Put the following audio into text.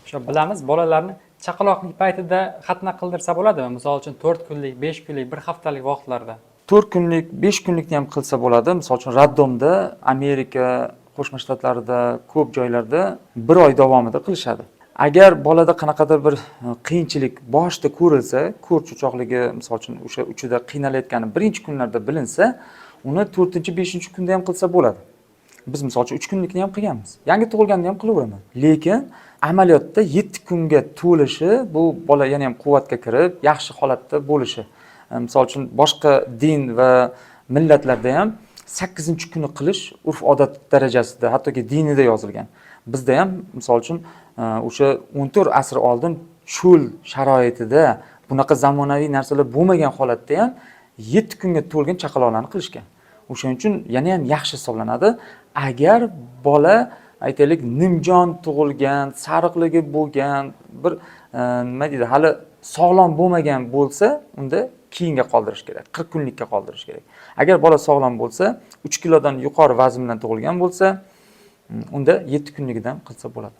O'sha bilamiz, bolalarni chaqaloqlik paytida xatna qildirsa bo'ladimi? Misol uchun, 4 kunlik, 5 kunlik, bir haftalik vaqtlarda. 4 kunlik, 5 kunlikni ham qilsa bo'ladi. Misol uchun, роддом da, Amerika Qo'shma Shtatlarida, ko'p joylarda bir oy davomida qilishadi. Agar bolada qanaqadir bir qiyinchilik boshida ko'rilsa, ko'r cho'choqligi, misol uchun, o'sha uchida qiynalayotgani birinchi kunlarda bilinsa, uni to'rtinchi, beshinchi kunda ham qilsa bo'ladi. Biz, misol uchun, 3 kunlikni ham qilganmiz, yangi tug'ilganni ham qilaveraman. Lekin amaliyotda 7 kunga to'lishi, bu bola yana ham quvvatga kirib, yaxshi holatda bo'lishi. Misol uchun, boshqa din va millatlarda ham sakkizinchi kuni qilish urf odat darajasida, hattoki dinida yozilgan. Bizda ham, misol uchun, o'sha 14 asr oldin cho'l sharoitida, bunaqa zamonaviy narsalar bo'lmagan holatda ham 7 kunga to'lgan chaqaloqlarni qilishgan. O'shaning uchun yana ham yaxshi hisoblanadi. Agar bola, aytaylik, nimjon tug'ilgan, sariqligi bo'lgan, bir nima deydi, hali sog'lom bo'lmagan bo'lsa, unda keyinga qoldirish kerak, 40 kunlikka qoldirish kerak. Agar bola sog'lom bo'lsa, 3 kilodan yuqori vazn bilan tug'ilgan bo'lsa, unda 7 kunligidan qilsa bo'ladi.